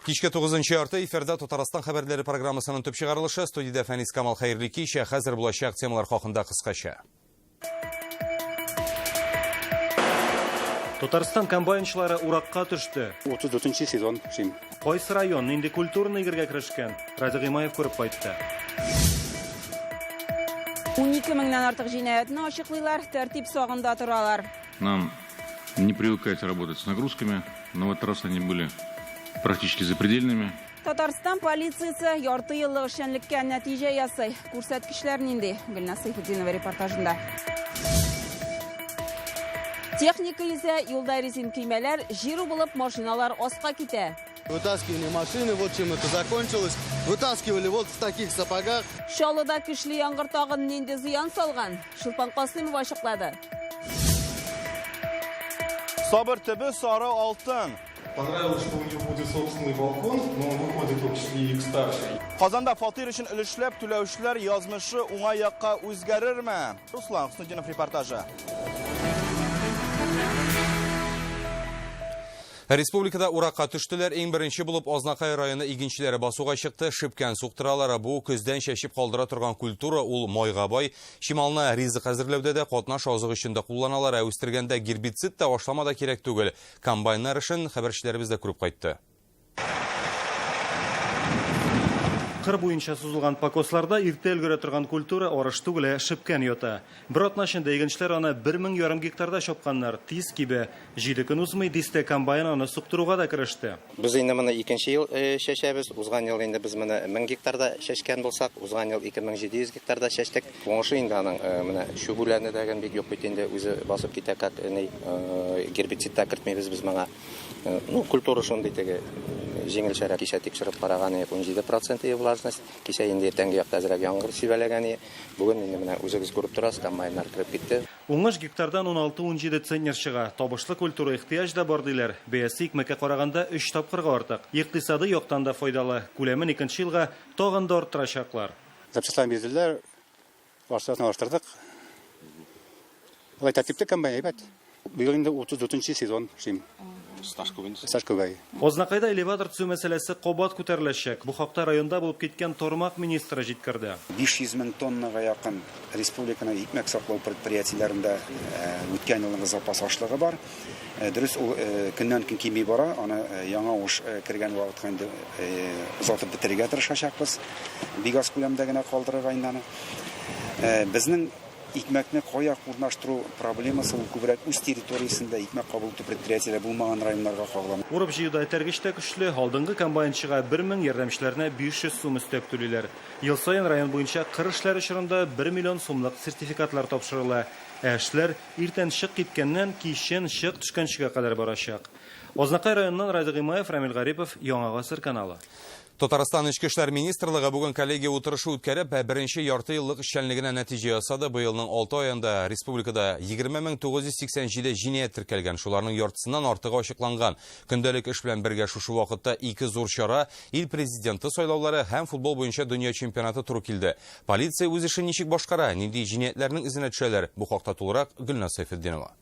Кичке 9 ярты эфирда Татарстан хәбәрләре программасының төп чыгарылышы. Студиядә Фәнис Камал, хәерле кич. Хәзер булачак темалар хакында кыскача. Татарстан комбайнчылары уракка төште. 34 сезон эшлим. Кайсы район нинди культураны игергә керешкән? Радик Гыймаев күреп кайтты. 12 меңнән артык җинаятьне ачыклыйлар, тәртип сагында торалар. Нам не привыкать работать с нагрузками, но в этот раз они были практически запредельными. Татарстан полициясе ярты еллык эшчәнлеккә нәтиҗә ясый. Күрсәткечләр нинди? Гөлназ Сәйфетдинова репортажында. Техника йөзә, юлда резин көймәләр, җир убылып, машиналар аска китә. Вытаскивали машины, вот чем это закончилось. Вытаскивали вот в таких сапогах. Чаллыда көчле яңгыр тагын нинди зыян салган? Чулпан Касыймова ачыклады. Сабыр төбе сары алтын. Понравилось, что у нее будет собственный балкон, но он выходит в том числе и к старшей. Казанда фатир өчен өлешләп түләүчеләр язмышы уңай якка үзгәрерме? Руслан Хөснетдинов репортажы. Республикада уракка төштеләр. Иң беренче булып Азнакай районы игенчеләре басуга чыкты. Шипкән суктыралар. Бу көздән чәчеп калдыра торган культура, ул майга бай. Чималны ризык әзерләүдә дә, катнаш азык өчен дә кулланалар. Ә үстергәндә гербицид та, ашлама да кирәк түгел. Комбайннар эшен хәбәрчеләребез дә күреп кайтты. Кыр буенча сузылган покосларда иртә өлгерә торган культура арыш түгел, ә шипкән ята. Бер атна эчендә игенчеләр аны бер мең ярым гектарда чапканнар. Тиз кибә. 7 көн узмый, дистә комбайн аны суктыруга да кереште. Без инде моны икенче ел чәчәбез. Узган ел инде без моны 1000 гектарда чәчкән булсак, узган ел 2700 гектарда чәчтек. Уңышы инде аның менә чүп үләне дә бик юк бит инде, үзе басып китә, как ни, гербицид та кертмибез без моңа. Культура шундый теге җиңелчәрәк, кичә тикшереп караган идек, 17% влажность. Кичә инде иртәнге якта әзрәк яңгыр сибәләгән иде. Бүген инде менә үзегез күреп торасыз, комбайннар кереп китте. Уңыш гектардан 16-17 центнер чыга. Табышлы культура ихтыяҗ да бар диләр. Бәясе икмәккә караганда 3 тапкырга артык. Икътисады яктан да файдалы. Күләмен икенче елга тагын да арттырачаклар. Запчастларын бирделәр, арттырып алыштырдык. Алай тәртипле комбайн әйбәт. Быел инде 34 сезон эшлим. Стаж күп инде. Стаж күп, әйе. Азнакайда элеватор төзү мәсьәләсе кабат күтәреләчәк. Бу хакта районда булып киткән тармак министры җиткерде. 500 мең тоннага якын республиканың икмәк саклау предприятиеләрендә үткән елның запас ашлыгы бар. Дөрес, ул көннән көн кими бара. Аны яңа уш кергән вакытка инде озатып бетерергә тырышачакбыз. Бик аз күләмдә генә калдырырга инде аны. Безнең икмәкне кая урнаштыру проблемасы ул күбрәк үз территориясендә икмәк кабул итү предприятиеләре булмаган районнарга кагыла. Урып җыюда этәргеч тә көчле, алдынгы комбайнчыга бер мең, ярдәмчеләренә 500 сум өстәп түлиләр. Ел саен район буенча кыр эшләре чорында 1 миллион сумлык сертификатлар тапшырыла. Ә эшләр иртән чык киткәннән кичен чык төшкәнчегә кадәр барачак. Азнакай районыннан Радик Гыймаев, Рамил Гарипов, Яңа Гасыр каналы. Татарстан Эчке эшләр министрлыгы бүген коллегия утырышы үткәреп, беренче ярты еллык эшчәнлегенә нәтиҗә ясады. Быелның 6 аенда республикада егерме мең тугыз йөз сиксән җиде җинаять теркәлгән. Шуларның яртысыннан артыгы ачыкланган. Көндәлек эш белән бергә шушы вакытта ике зур чара, ил президенты сайлаулары һәм футбол буенча дөнья чемпионаты туры килде. Полиция үз эшен ничек башкара, нинди җинаятьләрнең эзенә төшәләр? Бу хакта тулырак Гөлназ Сәйфетдинова.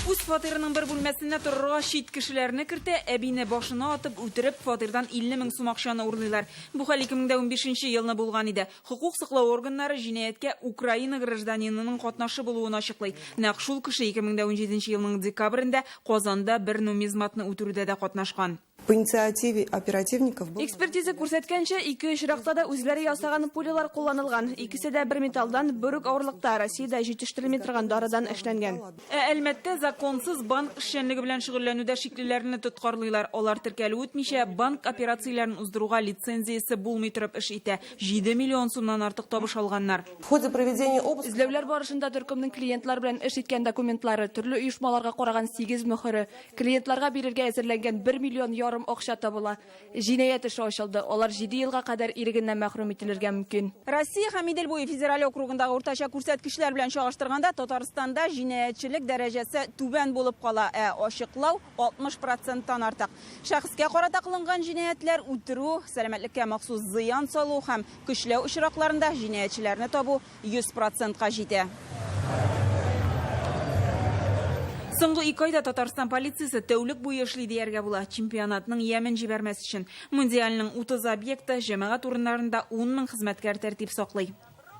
Үз фатирының бер бүлмәсенә торырга чит кешеләрне кертә, әбине башына атып үтереп, фатирдан илле мең сум акчаны урлыйлар. Бу хәл ике мең дә унбишенче елны булган иде. Хокук саклау органнары җинаятькә Украина гражданинының катнашы булуын ачыклый. Нәкъ шул кеше ике мең дә унҗиденче елның декабрендә Казанда бер нумизматны үтерүдә дә катнашкан. По инициативе оперативников был Экспертиза күрсәткәнчә, ике очракта да үзләре ясаган пулялар кулланылган. Икесе дә бер металлдан, бер үк авырлыкта, Россиядә җитештерелми торган дарыдан эшләнгән. Ә Әлмәттә законсыз банк эшчәнлеге белән шөгыльләнүдә шиклеләрне тоткарлыйлар. Алар теркәлү үтмичә банк операцияләрен уздыруга лицензиясе булмый торып эш итә. 7 миллион сумнан артык табыш алганнар. В ходе проведения обыска Эзләүләр барышында төркемнең клиентлар белән эш иткән документлары, төрле оешмаларга караган 8 мөһере, клиентларга бирергә әзерләнгән бер миллион ярым акча табыла. Җинаять эше ачылды. Алар 7 елга кадәр ирегеннән мәхрүм ителергә мөмкин. Россия һәм Идел буе федераль округындагы уртача күрсәткечләр белән чагыштырганда Татарстанда җинаятьчелек дәрәҗәсе түбән булып кала, ә ачыклау алтмыш проценттан артык. Шәхескә карата кылынган җинаятьләр үтерү, сәламәтлеккә махсус зыян салу һәм көчләү очракларында җинаятьчеләрне табу йөз процентка җитә. Соңгы 2 айда Татарстан полициясе тәүлек буе эшли дияргә була. Чемпионатның ямен җибәрмәс өчен. Мундиальның 30 объекты җәмәгать урыннарында 10 мең хезмәткәр тәртип саклый.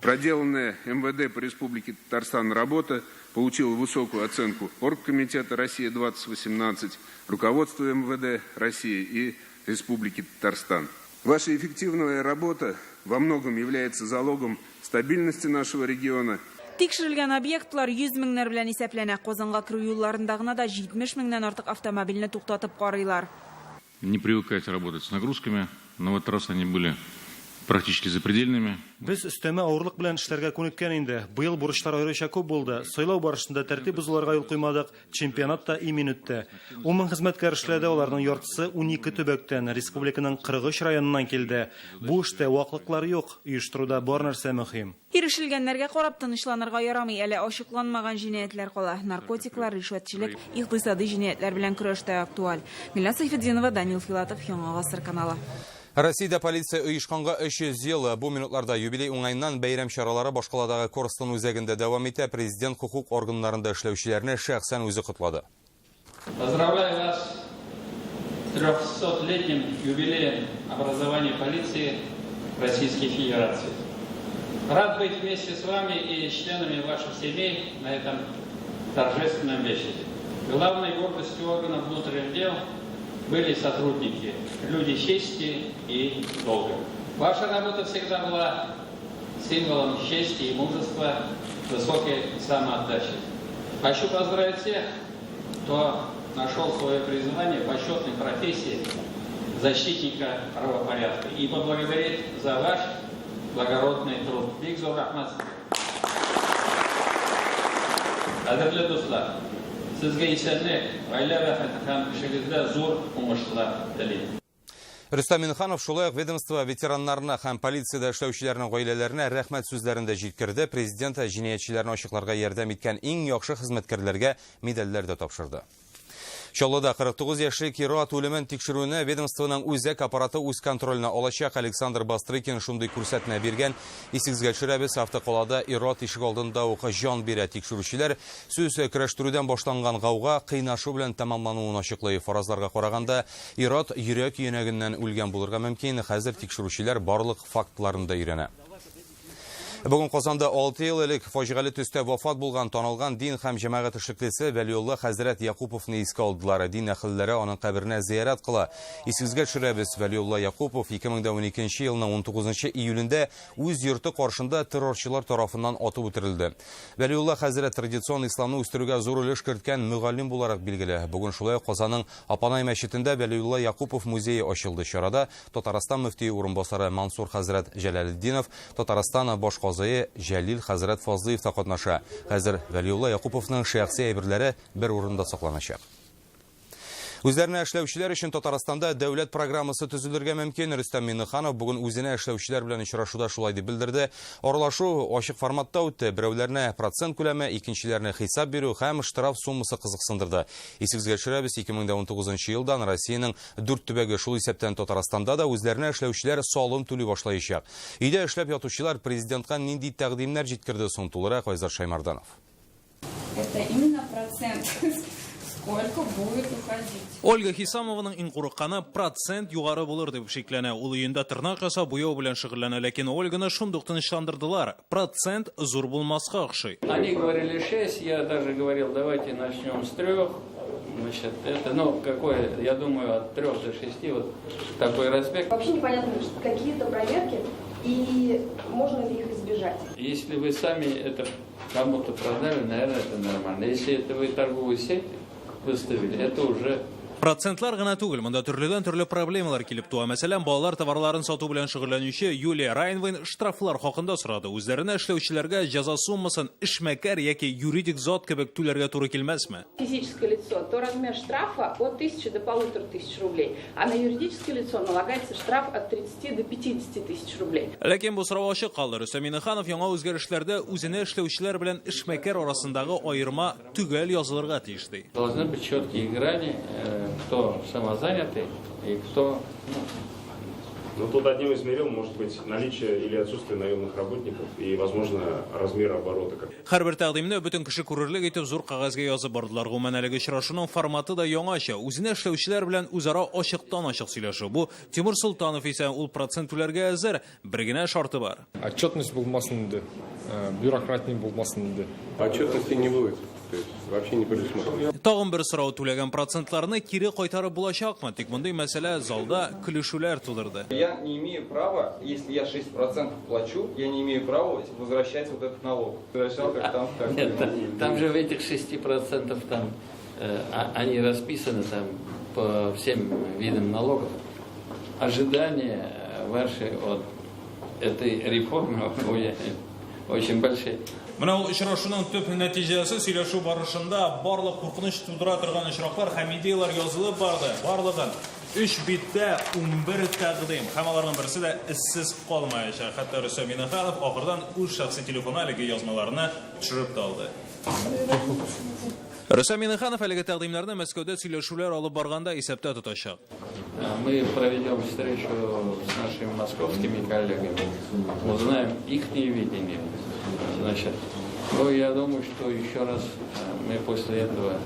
Проделанная МВД по Республике Татарстан работа получила высокую оценку Оргкомитета «Россия-2018», руководства МВД России и Республики Татарстан. Ваша эффективная работа во многом является залогом стабильности нашего региона. Тикшерелгән объектлар 100 меңнәр белән исәпләнә. Казанга керү юлларында гына да 70 меңнән артык автомобильне туктатып карыйлар. Не привыкать работать с нагрузками, но в этот раз они были практически запредельными. Без өстәмә авырлык белән эшләргә күнеккән инде. Быел бурычлар аеруча күп булды. Сайлау барышында тәртип бозуларга юл куймадык. Чемпионат та имин үтте. 10 мең хезмәткәр эшләде, аларның яртысы 12 төбәктән, республиканың 43 районыннан килде. Бу эштә ваклыклар юк, оештыруда бар нәрсә мөһим. Ирешелгәннәргә карап тынычланырга ярамый, әле ачыкланмаган җинаятьләр кала. Наркотиклар, ришвәтчелек, икътисади җинаятьләр белән көрәш тә актуаль. Гөлназ Сәйфетдинова, Данил Филатов, Яңа Гасыр каналы. Россиядә полиция оешканга 300 ел. Бу минутларда юбилей уңаеннан бәйрәм чаралары башкаладагы Корстон үзәгендә дәвам итә. Президент хокук органнарында эшләүчеләрне шәхсән үзе котлады. Поздравляю вас с 300-летним юбилеем образования полиции Российской Федерации. Рад быть вместе с вами и членами ваших семей на этом торжественном вечере. Главной гордостью органов внутренних дел были сотрудники, люди чести и долга. Ваша работа всегда была символом чести и мужества, высокой самоотдачи. Хочу поздравить всех, кто нашел свое призвание в почетной профессии защитника правопорядка, и поблагодарить за ваш благородный труд. Бик зур рәхмәт. Кадерле дуслар, сезгә исәнлек, гаилә бәхете һәм эшегездә зур уңышлар телим. Рөстәм Миңнеханов шулай ук ведомство ветераннарына һәм полициядә эшләүчеләрнең гаиләләренә рәхмәт сүзләрен дә җиткерде. Президент җинаятьчеләрне ачыкларга ярдәм иткән иң яхшы хезмәткәрләргә медальләр дә тапшырды. Чаллыда 49 яшьлек ир-ат үлемен тикшерүне ведомствоның үзәк аппараты үз контроленә алачак. Александр Бастрыкин шундый күрсәтмә биргән. Исегезгә төшерәбез, автокалада ир-ат ишек алдында ук җан бирә. Тикшерүчеләр сүз көрәштерүдән башланган гауга кыйнашу белән тәмамлануын ачыклый. Фаразларга караганда, ир-ат йөрәк өянәгеннән үлгән булырга мөмкин. Хәзер тикшерүчеләр барлык фактларын да өйрәнә. Бүген Казанда 6 ел элек фаҗигале төстә вафат булган танылган дин һәм җәмәгать эшлеклесе Вәлиулла хәзрәт Якуповны искә алдылар. Дин әһелләре аның каберенә зиярат кыла. Исегезгә төшерәбез, Вәлиулла Якупов 2012 елның 19 июлендә үз йорты каршында террорчылар тарафыннан атып үтерелде. Вәлиулла хәзрәт традицион исламны үстерүгә зур өлеш керткән мөгаллим буларак билгеле. Бүген шулай ук Казанның Апанай мәчетендә Вәлиулла Якупов музее ачылды. Чарада Татарстан мөфтие урынбасары Мансур хәзрәт Җәләлетдинов, Татарстан баш казые Җәлил хәзрәт Фазлыев та катнаша. Хәзер Вәлиулла Якуповның шәхси әйберләре бер урында сакланачак. Үзләренә эшләүчеләр өчен Татарстанда дәүләт программасы төзелергә мөмкин. Рөстәм Миңнеханов бүген үзенә эшләүчеләр белән очрашуда шулай дип белдерде. Аралашу ачык форматта үтте. Берәүләрне процент күләме, икенчеләрне хисап бирү һәм штраф суммасы кызыксындырды. Исегезгә төшерәбез, 2019 елдан Россиянең 4 төбәге, шул исәптән Татарстанда да үзләренә эшләүчеләр салым түли башлаячак. Өйдә эшләп ятучылар президентка нинди тәкъдимнәр җиткерде соң? Тулырак Айзат Шаймарданов. Это именно процент. Сколько будет уходить? Ольга Хисамованың иң курыкканы процент югары булыр дип шикләнә. Ул өендә тырнак ясап буяу белән шөгыльләнә, ләкин Ольганы шундук тынычландырдылар. Процент зур булмаска охшый. Они говорили 6, я даже говорил, давайте начнем с 3. Значит, это, ну, какой, я думаю, от 3 до 6, вот такой разбег. Вообще непонятно, какие-то проверки и можно ли их избежать. Если вы сами это кому-то продали, наверное, это нормально. Если это вы торговую сеть выставили, это уже. Процентлар гына түгел, монда төрледән-төрле проблемалар килеп туа. Мәсәлән, балалар товарларын сату белән шөгыльләнүче Юлия Райнвейн штрафлар хакында сорады. Үзләренә эшләүчеләргә җәза суммасын эшмәкәр яки юридик зат кебек түләргә туры килмәсме? Физическое лицо, то размер штрафа от 1000 до 1500 рублей, а на юридическое лицо налагается штраф от 30 до 50 тысяч рублей. Ләкин бу сорау ачык калды. Рөстәм Миңнеханов яңа үзгәрешләрдә үзенә эшләүчеләр белән эшмәкәр арасындагы аерма төгәл язылырга тиеш ди. Должны быть четкие грани, кто самозанятый и кто, ну, Но тут одним из мерил может быть наличие или отсутствие наемных работников и, возможно, размер оборота. Һәрбер тәкъдимне бөтен кеше күрерлек итеп зур кәгазьгә язып бардылар. Гомумән, әлеге очрашуның форматы да яңача. Үзенә эшләүчеләр белән үзара ачыктан-ачык сөйләшү. Бу Тимур Солтанов исә ул процент түләргә әзер, бер генә шарты бар. Отчетность булмасын иде, бюрократия булмасын иде. Отчетности не будет, то есть вообще не предусмотрено. Тагын бер сорау: түләгән процентларны кире кайтарып булачакмы? Тик мондый мәсьәлә залда көлешүләр тудырды. Я не имею права, если я 6% плачу, я не имею права возвращать вот этот налог. Возвращал, как там. Как Нет, там же в этих 6% там, они расписаны там по всем видам налогов. Ожидания ваши от этой реформы очень большие. Менә ул очрашуның төп нәтиҗәсе: сөйләшү барышында барлык куркыныч тудыра торган очраклар һәм идеялар язылып барды. Барлыгын 3 биттә 11 тәкъдим һәм аларның берсе дә эзсез калмаячак. Хәтта Рөстәм Миңнеханов ахырдан үз шәхси телефоны әлеге язмаларны төшереп тә алды. Рөстәм Миңнеханов әлеге тәкъдимнәрне Мәскәүдә сөйләшүләр алып барганда исәптә тотачак. Мы проведем встречу с нашими московскими коллегами, узнаем их видение. Значит, ну, я думаю, что еще раз мы после этого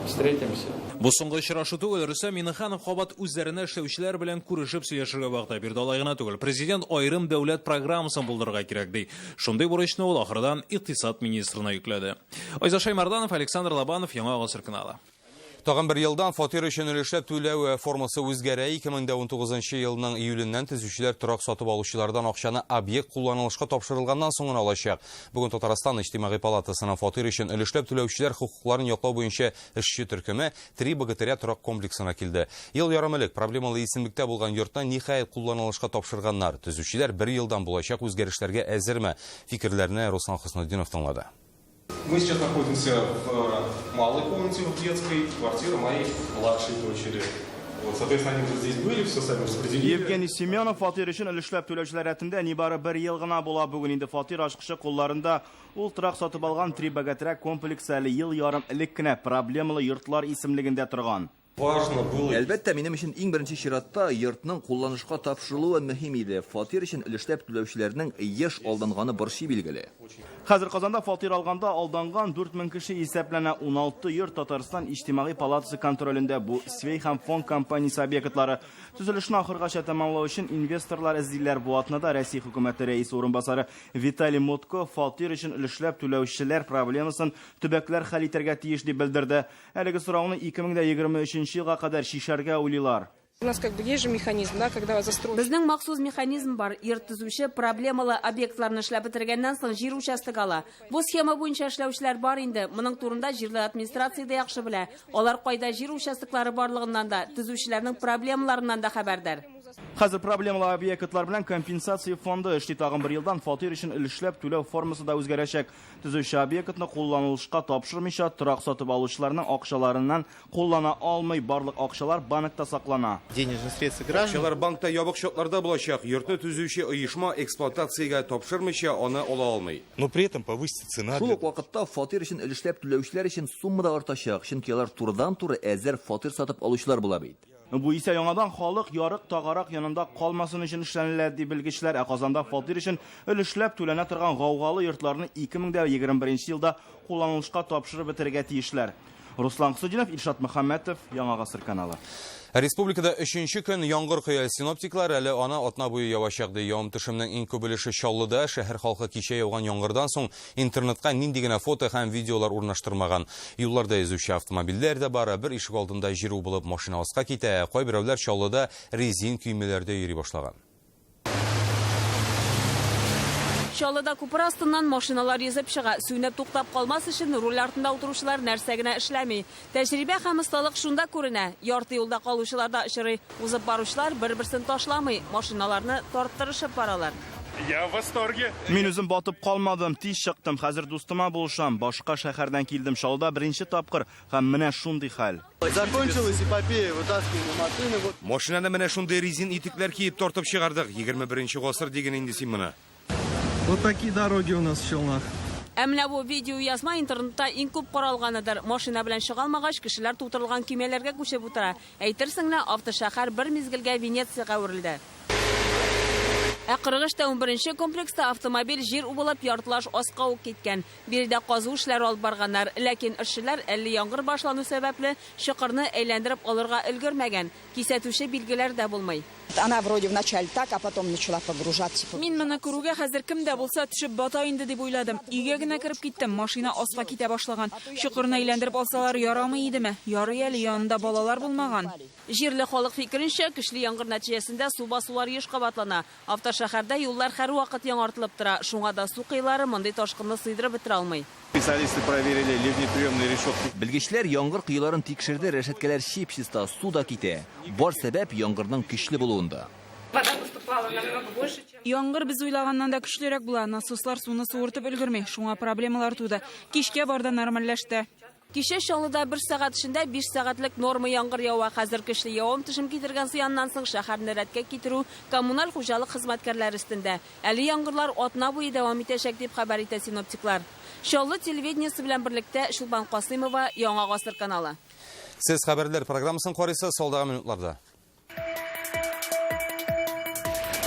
встретимся. Бу соңгы очрашу түгел, Рөстәм Миңнеханов кабат үзләренә эшләүчеләр белән күрешеп сөйләшергә вәгъдә бирде. Алай гына түгел, президент аерым дәүләт программасын булдырырга кирәк ди. Шундый бурычны ул ахырдан икътисад министрына йөкләде. Айзат Шаймарданов, Александр Лобанов, Яңа Гасыр каналы. Тагын бер елдан фатир өчен өлешләп түләү формасы үзгәрә. 2019 елның июленнән төзүчеләр торак сатып алучылардан акчаны объект кулланылышка тапшырылганнан соң гына алачак. Бүген Татарстан Иҗтимагый палатасының фатир өчен өлешләп түләүчеләр хокукларын яклау буенча эшче төркеме Три богатыря торак комплексына килде. Ел ярым элек проблемалы исемлектә булган йортны ниһаять кулланылышка тапшырганнар. Төзүчеләр бер елдан булачак үзгәрешләргә әзерме? Фикерләрне Руслан Хөснетдинов тыңлады. Мы сейчас находимся в малой комнате, в детской, квартира моей младшей дочери. Вот, соответственно, они уже здесь были, все сами распределили. Евгений Семенов фатир өчен өлешләп түләүчеләр рәтендә нибары бер ел гына була. Бүген инде фатир ачкычы кулларында. Ул торак сатып алган Три богатыря комплексы әле ел ярым элек кенә проблемалы йортлар исемлегендә торган. Важно было. Әлбәттә, минем өчен иң беренче чиратта йортның кулланышка тапшырылуы мөһим иде. Фатир өчен өлешләп түләүчеләрнең еш алданганы борчый, билгеле. Хәзер Казанда фатир алганда алданган 4000 кеше исәпләнә. 16 йорт Татарстан Иҗтимагый палатасы контролендә. Бу Свей һәм Фонд компаниясе объектлары. Төзелешне ахыргача тәмамлау өчен инвесторлар эзлиләр. Бу атнада Россия хөкүмәте рәисе урынбасары Виталий Мутко фатир өчен өлешләп түләүчеләр проблемасын төбәкләр хәл итәргә тиеш дип белдерде. Әлеге сорауны 2023 елга кадәр чишәргә уйлыйлар. У нас как бы есть же механизм, да, когда застройщик... Безнең махсус механизм бар. Йорт төзүче проблемалы объектларны эшләп бетергәннән соң җир участогы ала. Бу схема буенча эшләүчеләр бар инде. Моның турында җирле администрация дә яхшы белә. Алар кайда җир участоклары барлыгыннан да, төзүчеләрнең проблемаларыннан да хәбәрдар. Хәзер проблемалы объектлар белән компенсация фонды эшли. Тагын бер елдан фатир өчен өлешләп түләү формасы да үзгәрәчәк. Төзүче объектны кулланылышка тапшырмыйча торак сатып алучыларның акчаларыннан куллана алмый. Барлык акчалар банкта саклана. Денежные средства граждан. Акчалар банкта ябык счетларда булачак. Йортны төзүче оешма эксплуатациягә тапшырмыйча аны ала алмый. Но при этом повысится цена. Шул ук вакытта фатир өчен өлешләп түләүчеләр өчен сумма да артачак, чөнки алар турыдан-туры әзер фатир сатып алучылар була бит. Бу исә яңадан халык ярык тагарак янында калмасын өчен эшләнелә, ди белгечләр. Ә Казанда фатир өчен өлешләп түләнә торган гаугалы йортларны 2021 елда кулланылышка тапшырып бетерергә тиешләр. Руслан Хөснетдинов, Илшат Мөхәммәтов, Яңа Гасыр каналы. Республикада өченче көн яңгыр коя. Синоптиклар әле аны атна буе явачак ди. Явым төшемнең иң күп өлеше Чаллыда. Шәһәр халкы кичә яуган яңгырдан соң интернетка нинди генә фото һәм видеолар урнаштырмаган. Юлларда йөзүче автомобильләр дә бар. Бер ишек алдында җир убылып машина аска китә. Кайберәүләр Чаллыда резин көймәләрдә йөри башлаган. Чаллыда күпер астыннан машиналар йөзеп чыга. Сүнеп туктап калмас өчен руль артында утыручылар нәрсә генә эшләми. Тәҗрибә һәм осталык шунда күренә. Ярты юлда калучылар да очрый. Узып баручылар бер-берсен ташламый, машиналарны тарттырышып баралар. Я в восторге. Мин үзем батып калмадым, тиз чыктым. Хәзер дустыма булышам. Башка шәһәрдән килдем. Чаллыда беренче тапкыр һәм менә шундый хәл. Закончилась эпопея вытаскивания машины. Вот. Машинаны менә шундый резин итекләр киеп тартып чыгардык. 21 гасыр диген инде син моны. Вот такие дороги у нас в Челнах. Ә менә бу видео язма интернетта иң күп каралганыдыр. Машина белән чыга алмагач, кешеләр тутырылган көймәләргә күчеп утыра. Әйтерсең лә, автошәһәр бер мизгелгә Венециягә әверелде. Ә 43 тә 11 нче комплекста автомобиль җир убылып яртылаш аска ук киткән. Биредә казу эшләре алып барганнар, ләкин эшчеләр әле яңгыр башлану сәбәпле чокырны әйләндереп алырга өлгермәгән, кисәтүче билгеләр дә булмый. Она вроде вначале так, а потом начала погружаться. Мин моны күрүгә хәзер кем дә булса төшеп бата инде дип уйладым. Өйгә генә кереп киттем, машина аска китә башлаган. Чокырны әйләндереп алсалар ярамый идеме? Ярый әле янында балалар булмаган. Җирле халык фикеренчә, көчле яңгыр нәтиҗәсендә су басулар еш кабатлана. Автошәһәрдә юллар һәрвакыт яңартылып тора, шуңа да су кыйлары мондый ташкынны сыйдырып бетерә алмый. Специалисты проверили ливнеприемные решетки. Белгечләр яңгыр коеларын тикшерде, рәшәткәләр чип-чиста, су да китә. Бар сәбәп яңгырның көчле булуында. Вода поступала намного больше, чем... Яңгыр без уйлаганнан да көчлерәк була, насослар суны суыртып өлгерми, шуңа проблемалар туды. Кичкә бар да нормальләште. Кичә Чаллыда бер сәгать эчендә 5 сәгатьлек норма яңгыр ява. Хәзер көчле явым-төшем китергән зыяннан соң шәһәрне рәткә китерү коммуналь хуҗалык хезмәткәрләре өстендә. Әле яңгырлар атна буе дәвам итәчәк, дип хәбәр итә синоптиклар. Чаллы телевидениесе белән берлектә Чулпан Касыймова, Яңа гасыр каналы. Сез хәбәрләр программасын карыйсыз алдагы минутларда.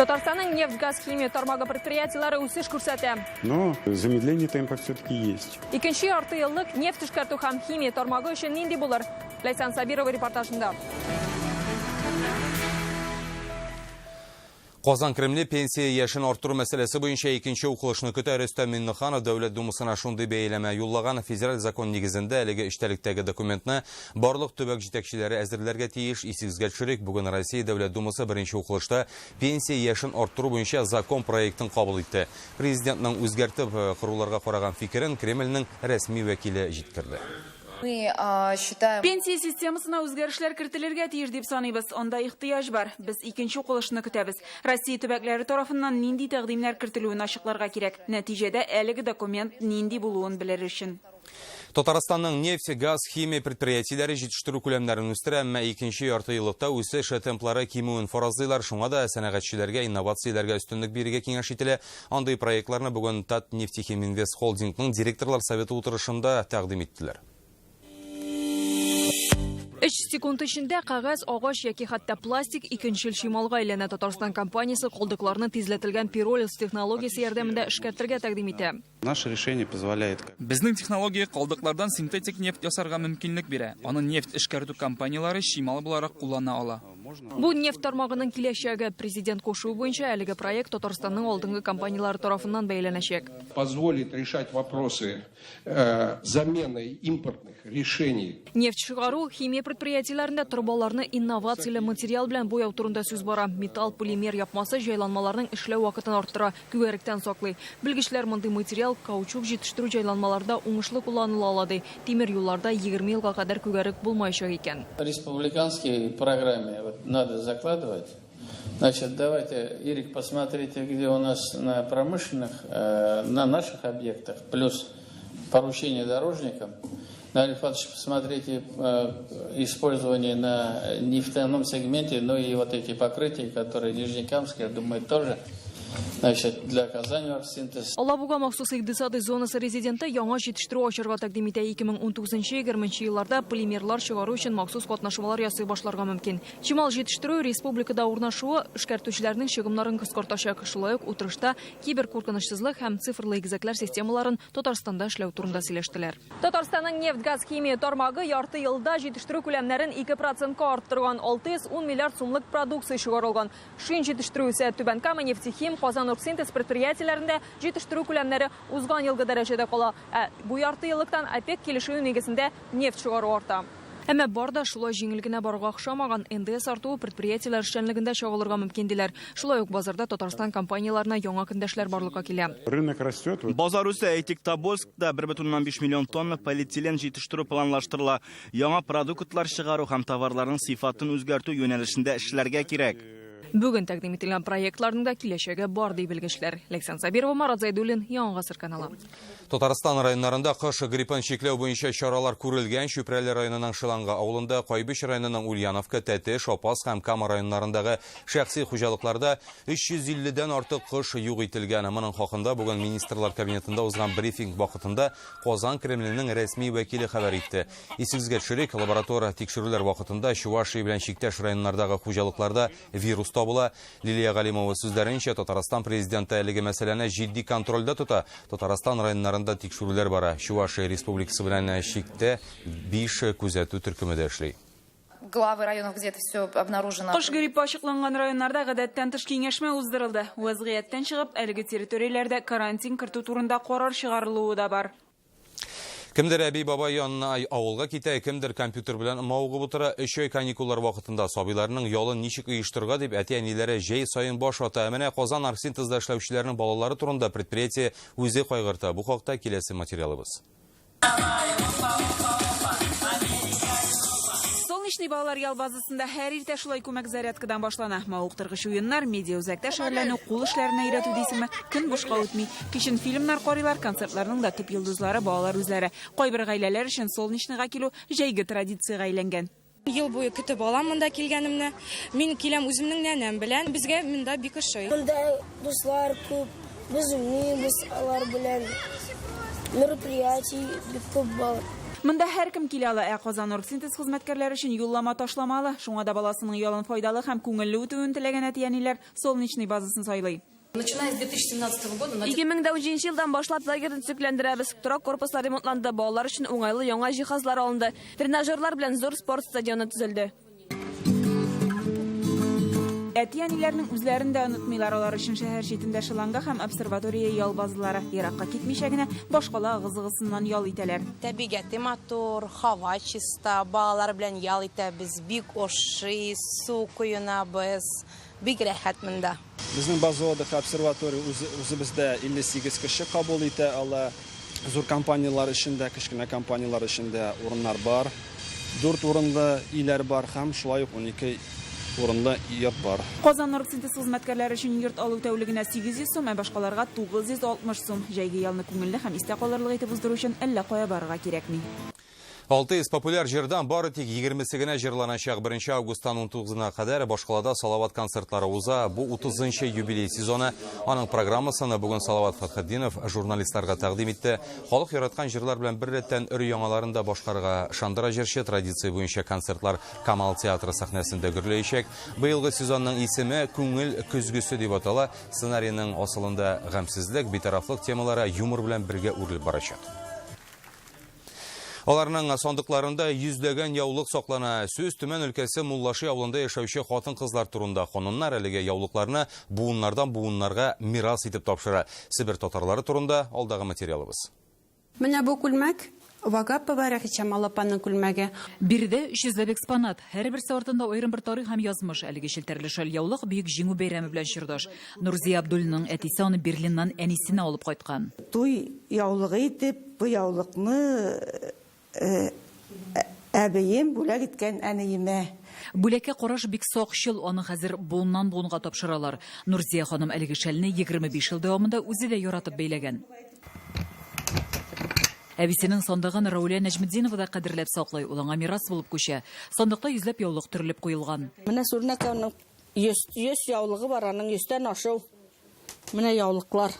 Татарстанның нефть-газ химия тармагы предприятиеләре үсеш күрсәтә. Но замедление темпа все-таки есть. Икенче ярты еллык нефть эшкәртү һәм химия тармагы өчен нинди булыр? Ләйсән Сабирова репортажында. Казан Кремле пенсия яшен арттыру мәсьәләсе буенча икенче укылышны көтә. Рөстәм Миңнеханов Дәүләт Думасына шундый бәяләмә юллаган. Федераль закон нигезендә әлеге эчтәлектәге документны барлык төбәк җитәкчеләре әзерләргә тиеш. Исегезгә төшерик, бүген Россия Дәүләт Думасы беренче укылышта пенсия яшен арттыру буенча закон проектын кабул итте. Президентның үзгәртеп коруларга караган фикерен Кремльнең рәсми вәкиле җиткерде. Мы считаем... Пенсия системасына үзгәрешләр кертелергә тиеш дип саныйбыз. Анда ихтыяҗ бар. Без икенче укылышны көтәбез. Россия төбәкләре тарафыннан нинди тәкъдимнәр кертелүен ачыкларга кирәк. Нәтиҗәдә әлеге документ нинди булуын белер өчен. Татарстанның нефть, газ, химия предприятиеләре җитештерү күләмнәрен үстерә, әмма икенче ярты еллыкта үсеш темплары кимүен фаразлыйлар. Шуңа да сәнәгатьчеләргә инновацияләргә өстенлек бирергә киңәш ителә. Андый проектларны бүген Татнефтехиминвест холдингның директорлар советы утырышында тәкъдим иттеләр. 3 секунд эчендә кәгазь, агач яки хәтта пластик икенчел чималга әйләнә. Татарстан компаниясе калдыкларны тизләтелгән пиролиз технологиясе ярдәмендә эшкәртергә тәкъдим итә. Наше решение позволяет Безнең технология калдыклардан синтетик нефть ясарга мөмкинлек бирә. Аны нефть эшкәртү компанияләре чимал буларак куллана ала. Бу нефть тармагының киләчәге. Президент кушуы буенча әлеге проект Татарстанның алдынгы компанияләре тарафыннан бәяләнәчәк. Позволит решать вопросы замены импортных решений. Нефть чыгару химия предприятиеләрендә торбаларны инновацияле материал белән буяу турында сүз бара. Металл полимер япмасы җайланмаларның эшләү вакытын арттыра, күгәректән саклый. Белгечләр мондый материал каучук җитештерү җайланмаларда уңышлы кулланыла ала ди. Тимер юлларда 20 елга кадәр күгәрек булмаячак икән. Республиканские программе вот надо закладывать. Значит, давайте, Ирик, посмотрите, где у нас на промышленных, на наших объектах, плюс поручение дорожникам. Наиль Фатович, посмотрите, использование на нефтяном сегменте, ну и вот эти покрытия, которые Нижнекамские, я думаю, тоже. Значит, для Казань-Оргсинтез. Алабуга махсус икътисади зонасы резиденты яңа җитештерү ачарга тәкъдим итә. 2019-20 елларда полимерлар чыгару өчен махсус катнашмалар ясый башларга мөмкин. Чимал җитештерү республикада урнашуы эшкәртүчеләрнең чыгымнарын кыскартачак. Шулай ук утырышта киберкуркынычсызлык һәм цифрлы игезәкләр системаларын Татарстанда эшләү турында сөйләштеләр. Татарстанның нефть-газ химия тармагы ярты елда җитештерү күләмнәрен 2%-ка арттырган. 610 миллиард сумлык продукция чыгарылган. Шин җитештерү исә Түбән Кама, Нефтехим, Казан Оргсинтез предприятиеләрендә җитештерү күләмнәре узган елгы дәрәҗәдә кала. Ә бу ярты еллыктан ОПЕК килешүе нигезендә нефть чыгару арта. Әмма бар да шулай җиңел генә баруга охшамаган. НДС артуы предприятиеләр эшчәнлегендә чагылырга мөмкин диләр. Шулай ук базарда Татарстан компанияләренә яңа көндәшләр барлыкка килә. Рынок растет. Базар үсә, әйтик, Тобольскта 1,5 миллион тонна полиэтилен җитештерү планлаштырыла. Яңа продуктлар чыгару һәм товарларның сыйфатын үзгәртү юнәлешендә эшләргә кирәк. Бүген тәкъдим ителгән проектларның да киләчәге бар, ди белгечләр. Ләйсән Сабирова, Марат Зәйдуллин, Яңа гасыр каналы. Татарстан районнарында кыш гриппын чикләү буенча чаралар күрелгән. Чүпрәле районының Шыланга авылында, Кайбыч районының Ульяновка, Тәтеш, Апас һәм Кама районнарындагы шәхси хуҗалыкларда 350-дән артык кыш юк ителгән. Моның хакында бүген Министрлар Кабинетында узган брифинг вакытында Казан Кремленең рәсми вәкиле хәбәр итте. Исегезгә төшерик, лаборатория тикшерүләр вакытында Чувашия белән чиктәш районнардагы хуҗалыкларда вирус табыла. Лилия Галимова сүзләренчә, Татарстан президенты әлеге мәсьәләне җитди контрольдә тота. Татарстан районнарында тикшерүләр бара. Чувашия Республикасы белән чиктә 5 күзәтү төркеме дә эшли. Главы районов, где это все обнаружено. Кош гриппы ачыкланган районнарда гадәттән тыш киңәшмә уздырылды. Вазгыятьтән чыгып, әлеге территорияләрдә карантин кертү турында карар чыгарылуы да бар. Кемдер әби-бабай янына авылга китә, кемдер компьютер белән мавыгып утыра. Өч ай каникуллар вакытында сабыйларның ялын ничек оештырырга дип әти-әниләре җәй саен баш вата. Ә менә Казан Оргсинтезда эшләүчеләрнең балалары турында предприятие үзе кайгырта. Бу хакта киләсе материалыбыз. Солнечный балалар ял базасында һәр иртә шулай күмәк зарядкадан башлана. Мавыктыргыч уеннар, медиа үзәктә шөгыльләнү, кул эшләренә өйрәтү дисеңме, көн бушка үтми. Кичен фильмнар карыйлар, концертларның да төп йолдызлары балалар үзләре. Кайбер гаиләләр өчен Солнечныйга килү җәйге традициягә әйләнгән. Ел буе көтеп алам монда килгәнемне. Мин киләм үземнең нәнәм белән. Безгә монда бик ошый. Монда дуслар күп, без уйныйбыз алар белән. Мероприятий бик күп бар. Монда һәркем килә ала, ә Казан Оргсинтез хезмәткәрләре өчен юллама ташламалы. Шуңа да баласының ялын файдалы һәм күңелле үтүен теләгән әти-әниләр Солнечный базасын сайлый. Начиная с 2017 года... 2017 елдан башлап лагерьны төзекләндерәбез. Торак корпуслар ремонтланды, балалар өчен уңайлы яңа җиһазлар алынды. Тренажерлар белән зур спорт стадионы төзелде. Әти-әниләрнең үзләрен дә онытмыйлар. Алар өчен шәһәр читендә Шеланга һәм обсерватория ял базалары. Еракка китмичә генә башкала ыгы-зыгысыннан ял итәләр. Табигате матур, һава чиста, балалар белән ял итәбез, бик ошый, су коенабыз, бик рәхәт монда. Безнең база отдыха обсерватория үзебездә 58 кеше кабул итә ала. Зур компанияләр өчен дә, кечкенә компанияләр өчен дә урыннар бар. 4 урынлы өйләр бар һәм шулай ук 12 урынлы йорт бар. Казан Оргсинтез хезмәткәрләре өчен йорт алу тәүлегенә 800 сум, ә башкаларга 960 сум. Җәйге ялны күңелле һәм истә калырлык итеп уздыру өчен әллә кая барырга кирәкми. 600 популяр җырдан бары тик 20-се генә җырланачак. 1 августтан 19-на кадәр башкалада Салават концертлары уза. Бу 30-нчы юбилей сезоны. Аның программасын бүген Салават Фәтхетдинов журналистларга тәкъдим итте. Халык яраткан җырлар белән беррәттән өр-яңаларын да башкарырга ышандыра җырчы. Традиция буенча концертлар Камал театры сәхнәсендә гөрләячәк. Быелгы сезонның исеме Күңел көзгесе дип атала. Сценарийның асылында гамьсезлек, битарафлык темалары юмор белән бергә үрелеп барачак. Аларның сандыкларында йөзләгән яулык саклана. Сүз Төмән өлкәсе Муллаши авылында яшәүче хатын-кызлар турында. Ханымнар әлеге яулыкларны буыннардан буыннарга мирас итеп тапшыра. Себер татарлары турында алдагы материалыбыз. Менә бу күлмәк Вагапова Рәхичамал апаның күлмәге. Биредә 300 ләп экспонат. Һәрберсе артында аерым бер тарих һәм язмыш. Әлеге челтәрле шәльяулык Бөек Җиңү бәйрәме белән чордаш. Нурзия Абдуллинаның әтисе аны Берлиннан әнисенә алып кайткан. Туй яулыгы итеп бу яулыкны әбием бүләк иткән әниемә. Бүләккә караш бик сакчыл, аны хәзер буыннан буынга тапшыралар. Нурзия ханым әлеге шәлне 25 ел дәвамында үзе дә яратып бәйләгән. Әбисенең сандыгын Раулия Нәҗметдинова да кадерләп саклый, ул аңа мирас булып күчә. Сандыкта йөзләп яулык төрелеп куелган. Менә Сүрнәкәнең 100 яулыгы бар, аның йөздән ашыу. Менә яулыклар.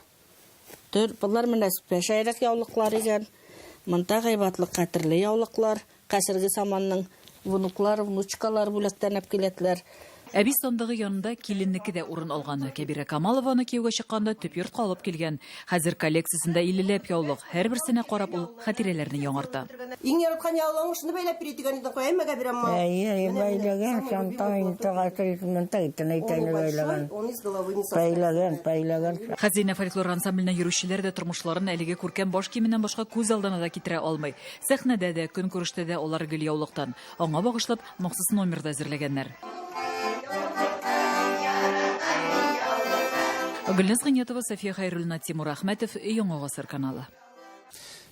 Төр, болар менә пәшәйрәк яулыклар икән. Монда гайбатлы кадерле яулыклар, хәзерге заманның внуклар, внучкалар бүләктәнеп киләтләр. Әби сандыгы янында киленнеке дә урын алган. Кәбирә Камалова аны кияүгә чыкканда төп йортка алып килгән. Хәзер коллекциясендә 50ләп яулык. Һәрберсенә карап ул хатирәләрне яңарта. Иң яраткан яулыгың шуны бәйләп бир дигән идең, куяймы Кәбирә апа? Әйе, әйе, бәйләгән, шантан бәйләгән. Бәйләгән, бәйләгән. Хәзинә фольклор ансамбленә йөрүчеләр дә тормышларын әлеге күркәм баш киеменнән башка күз алдына да китерә алмый. Сәхнәдә дә, көнкүрештә дә алар гел яулыктан. Аңа багышлап, махсус номер да әзерләгәннәр. Гөлназ Гыйниятова, София Хәйруллина, Тимур Әхмәтов, Яңа Гасыр каналы.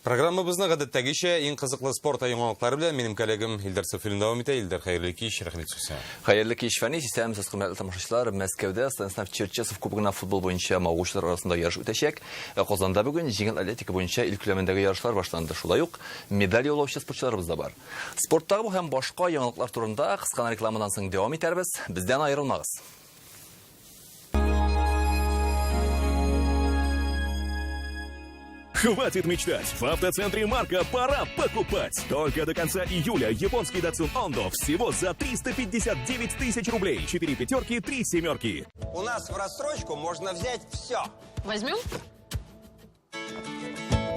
Программабызны гадәттәгечә иң кызыклы спорт яңалыклары белән минем коллегам Илдар Сафин дәвам итә. Илдар, хәерле кич, рәхмәт сүзсез. Хәерле кич, Фәнис. Исәнмесез, хөрмәтле тамашачылар. Мәскәүдә Станислав Черчесов кубогына футбол буенча мавыгучылар арасында ярыш үтәчәк. Казанда бүген җиңел атлетика буенча ил күләмендәге ярышлар башланды. Шулай ук медаль яулаучы спортчыларыбыз да бар. Спорттагы бу һәм башка яңалыклар турында кыска рекламадан соң дәвам итәрбез. Бездән аерылмагыз. Хватит мечтать! В автоцентре Марка пора покупать! Только до конца июля японский Datsun Ondo всего за 359 тысяч рублей. 4 пятерки, 3 семерки. У нас в рассрочку можно взять все. Возьмем?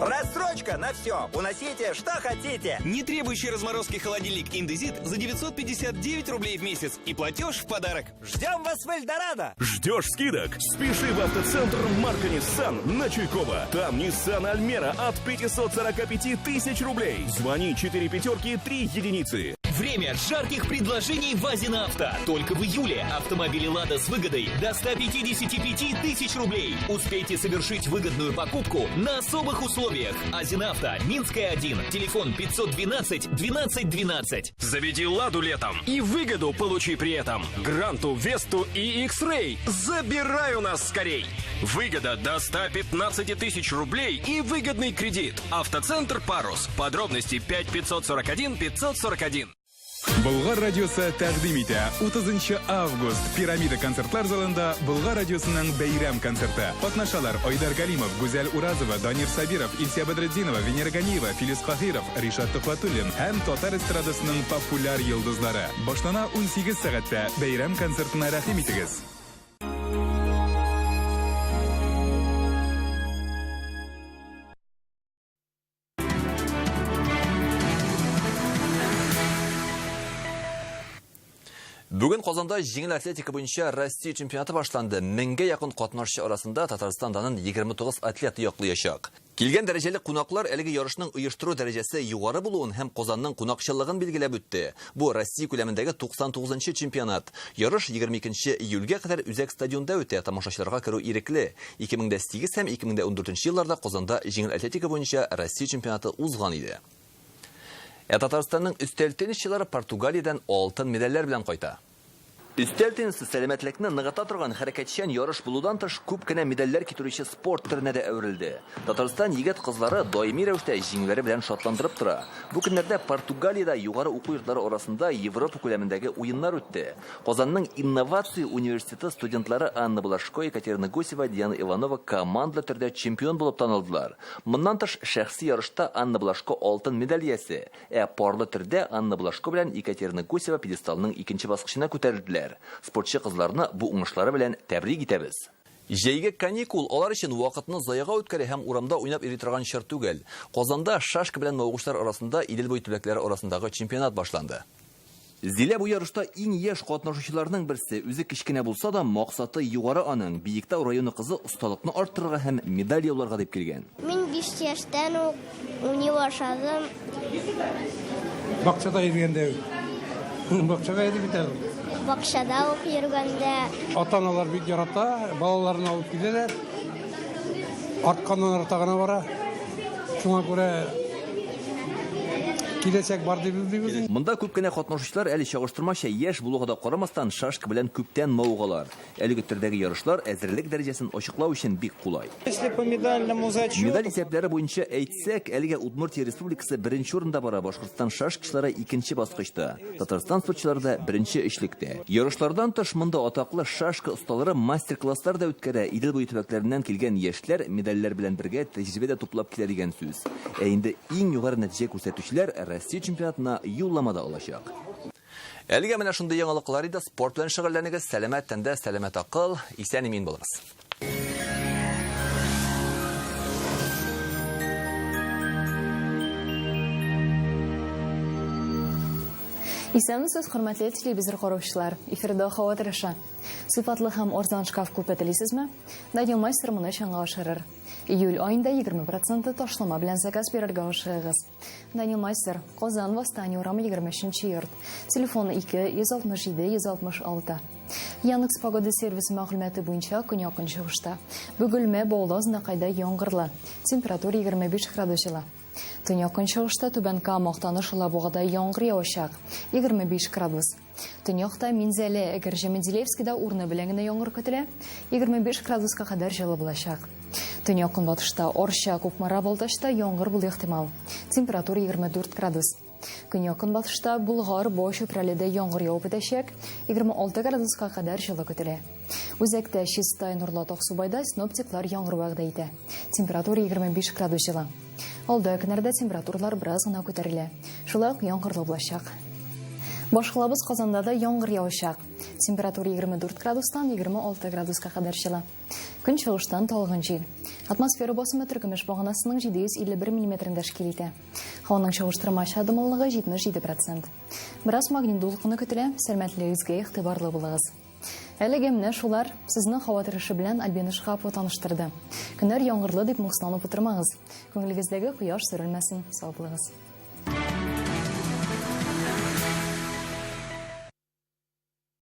Рассрочка на все. Уносите, что хотите. Не требующий разморозки холодильник Индезит за 959 рублей в месяц и платеж в подарок. Ждем вас в Эльдорадо. Ждешь скидок? Спеши в автоцентр Марка Ниссан на Чуйкова. Там Nissan Альмера от 545 тысяч рублей. Звони 4 пятерки 3 единицы. Время жарких предложений в Азина Авто. Только в июле автомобили «Лада» с выгодой до 155 тысяч рублей. Успейте совершить выгодную покупку на особых условиях. Азина Авто, Минская 1, телефон 512 12 12. Заведи «Ладу» летом и выгоду получи при этом. Гранту, Весту и X-Ray. Забирай у нас скорей. Выгода до 115 тысяч рублей и выгодный кредит. Автоцентр «Парус». Подробности 5 541 541. Болгар радиосы тәкъдим итә. 30 август Пирамида концертлар залында Болгар радиосының бәйрәм концерты. Катнашалар Айдар Галимов, Гүзәл Уразова, Данир Сабиров, Илсия Бәдретдинова, Венера Ганиева, Филис Каһиров, Ришат Төхвәтуллин һәм татар эстрадасының популяр йолдызлары. Башлана 18 сәгатьтә. Бәйрәм концертына рәхим итегез. Бүген Казанда җиңел атлетика буенча Россия чемпионаты башланды. Меңгә якын катнашчы арасында Татарстан данын 29 атлет яклыячак. Килгән дәрәҗәле кунаклар әлеге ярышның оештыру дәрәҗәсе югары булуын һәм Казанның кунакчыллыгын билгеләп үтте. Бу Россия күләмендәге 99 чемпионат. Ярыш 22 июльгә кадәр үзәк стадионда үтә. Тамашачыларга керү ирекле. 2008 һәм 2014 елларда Казанда җиңел атлетика буенча Россия чемпионаты узган иде. Ә Татарстанның өстәл теннисчылары Португалиядән алтын медальләр белән кайта. Өстәл теннисы сәламәтлекне ныгыта торган хәрәкәтчән ярыш булудан тыш күп кенә медальләр китерүче спорт төренә дә әверелде. Татарстан егет-кызлары даими рәвештә җиңүләре белән шатландырып тора. Бу көннәрдә Португалиядә югары уку йортлары арасында Европа күләмендәге уеннар үтте. Казанның инновация университеты студентлары Анна Блажко, Екатерина Гусева, Диана Иванова командалы төрдә чемпион булып танылдылар. Моннан тыш шәхси ярышта Анна Блажко алтын медаль иясе, ә парлы төрдә Анна Блажко белән Екатерина Гусева пьедесталның икенче баскычына күтәрелделәр. Спортчы кызларны бу уңышлары белән тәбрик итәбез. Җәйге каникул алар өчен вакытны заяга үткәрә һәм урамда уйнап йөри торган чор түгел. Казанда шашка белән мавыгучылар арасында Идел буе төбәкләре арасындагы чемпионат башланды. Зилә бу ярышта иң яшь катнашучыларның берсе. Үзе кечкенә булса да, максаты югары аның. Биектау районы кызы осталыкны арттырырга һәм медаль яуларга дип килгән. Мин 5 яшьтән үк уйный башладым. Бакчада йөргәндә үк. Бакчага йөри бит әле. Бакчада ук йөргәндә. Ата-аналар бик ярата, балаларын алып киләләр. Артканнан арта гына бара. Шуңа күрә киләчәк бар дип уйлыйбыз. Монда күп кенә катнашучылар әле чагыштырмача яшь булуга да карамастан, шашка белән күптән мавыгалар. Әлеге төрдәге ярышлар әзерлек дәрәҗәсен ачыклау өчен бик кулай. Если по медальному зачету... Медаль исәпләре буенча әйтсәк, әлегә Удмуртия Республикасы беренче урында бара, Башкортстан шашкачылары икенче баскычта, Татарстан спортчылары да беренче өчлектә. Ярышлардан тыш монда атаклы шашка осталары мастер-класслар да үткәрә. Идел буе төбәкләреннән килгән яшьләр медальләр белән бергә тәҗрибә дә туплап килә дигән сүз. Ә инде иң югары нәтиҗә күрсәтүчеләр Россия чемпионатына юллама да алачак. Әлегә менә шундый яңалыклар иде. Спорт белән шөгыльләнегез, сәламәт тәндә сәламәт акыл. Исән-имин булыгыз. Исәнмесез, хөрмәтле телевизор караучылар. Эфирда һава торышы. Сыйфатлы һәм арзан шкаф күпе телисезме? Данил Мастер моны чынга ашырыр. Июль аенда 20 проценты ташлама белән заказ бирергә ашыгыгыз. Данил Мастер, Казан, Восстание урамы 23 йорт. Телефон 2 167 166. Яндекс погода сервисы мәгълүматы буенча көньяк-көнчыгышта. Бөгелмә, Баулы, Азнакайда яңгырлы. Температура 25 градус җылы. Төньяк-көнчыгышта Түбән Кама, Актаныш, Алабугада яңгыр явачак. 25 градус. Төньякта Минзәлә, Әгерҗе, Менделеевскида урыны белән генә яңгыр көтелә. 25 градуска кадәр җылы булачак. Төньяк-көнбатышта Арча, Кукмара, Балтачта яңгыр булу ихтимал. Температура 24 градус. Көньяк-көнбатышта Болгар, Бау, Чүпрәледә яңгыр явып үтәчәк. 26 градуска кадәр җылы көтелә. Үзәктә Чистай, Нурлат, Аксубайда синоптиклар яңгыр вәгъдә итә. Температура 25 градус җылы. Алда көннәрдә температуралар бераз гына күтәрелә. Шулай ук яңгырлы булачак. Башкалабыз Казанда да яңгыр явачак. Температура 24 градустан 26 градуска кадәр җылы. Көнчыгыштан талгын җил. Атмосфера басымы теркемеш баганасының 751 миллиметрын тәшкил итә. Һаваның чагыштырмача дымлылыгы 77%. Бераз магнит дулкыны көтелә, сәламәтлегегезгә игътибарлы булыгыз. Әлегә менә шулар. Сезне һава торышы белән Альбина Шиһапова таныштырды. Көннәр яңгырлы дип моңсуланып утырмагыз. Күңелегездәге кояш сүрелмәсен. Сау булыгыз.